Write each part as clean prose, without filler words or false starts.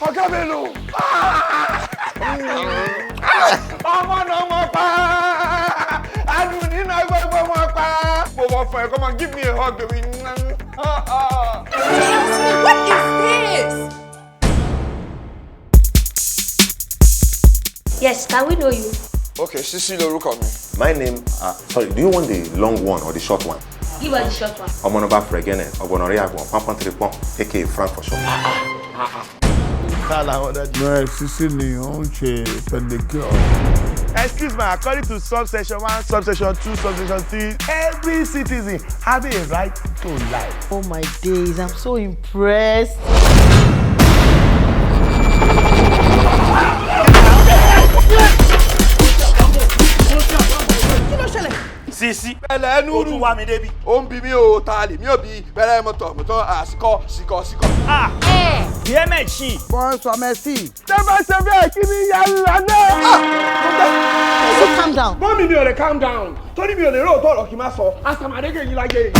Ọ̀gá mi lò. Ọmọ náà mọ̀ pa. Adùn nínú agbègbè mọ̀ pa. Mo wọ fún ẹ, come on, give me a hug, baby. What is this? Yes, can we know you? Okay, Sisi lorúkọ mi. My name, sorry, do you want the long one or the short one? Give us the short one. Omonoba Fregene, Ogonori Agbon, Pampon Tripon, aka Frank for short. Sisi ni ó ń ṣe pedicure. Excuse me, according to subsection 1, subsection 2, subsection 3, every citizen having a right to life. Oh my days, I'm so impressed. Sisi. Bẹ̀lẹ̀ Ó nuru. tún wá mi débi. Ó ń bi mí o, ta lè mí ò bí. Bẹ̀rẹ̀ mọ̀tọ̀ mọ̀tọ̀ àsìkò síkọ̀ síkọ̀. Diẹ́mẹ̀ ṣì. Bonsoir, merci. Tẹ́ bá ṣe bẹ́ẹ̀ kí ni yàrá náà? So calm down. Mọ́mí mi ò lè calm down torí mi ò lè rí òótọ́ ọ̀rọ̀ kí n má sọ. Àsàmàdégè yín láyé yìí.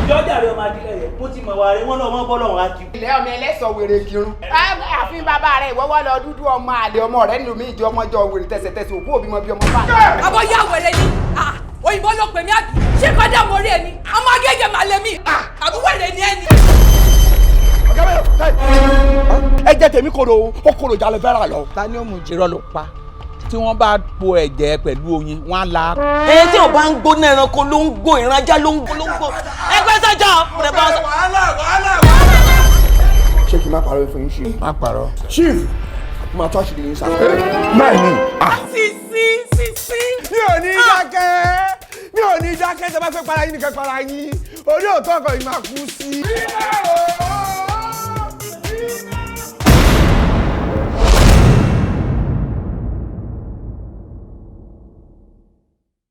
Jọ́jà rẹ̀ ọmọ adílẹ̀ yẹn, mo ti mọ̀ wá rẹ̀ wọ́n náà mọ́ bọ́lọ̀ wọn á kí. Ilé ọmọ ẹlẹ́sọ̀ wèrè kírun. Àfin bàbá rẹ̀ ìwọ́wọ́ lọ dúdú ọmọ àlè ọmọ rẹ̀ nínú mi ìjọ ọmọjọ wèrè tẹ̀sẹ̀tẹ̀sẹ̀ òkú òbí mọ bí ọmọ bá. Àbọ̀ yá wèrè ni. Ah, òyìnbó ló pè mí àbí? Ṣé kọjá mo rí ẹni? Ọmọ agége màá lè mí. Àbí wèrè ni ẹni? Ọ̀gá mi ẹ jẹ́ tèmi koro ó koro jalè fẹ́ràn lọ. Ta ni ó mú jẹ? Irọ́ ló pa. Tí wọ́n bá po ẹ̀jẹ̀ pẹ̀lú oyin, wọ́n á la. Ẹyẹ tí ò bá ń gbóná ẹranko ló ń gbó, ìran ajá ló ń gbó ló ń gbó. Ẹgbẹ́ sọ́jà ọ̀rẹ́ bá sọ. Wàhálà wàhálà wàhálà. Ṣé kí n má parọ́ fún yín ṣe? Má parọ́. Chief, máa tó àṣírí yín sá. Bẹ́ẹ̀ ni, Sisi, Sisi. Mi ò ní dákẹ́, mi ò ní dákẹ́, tẹ́ bá fẹ́ para yín nìkan para yín, orí òótọ́ ọkọ̀ yìí máa kú sí.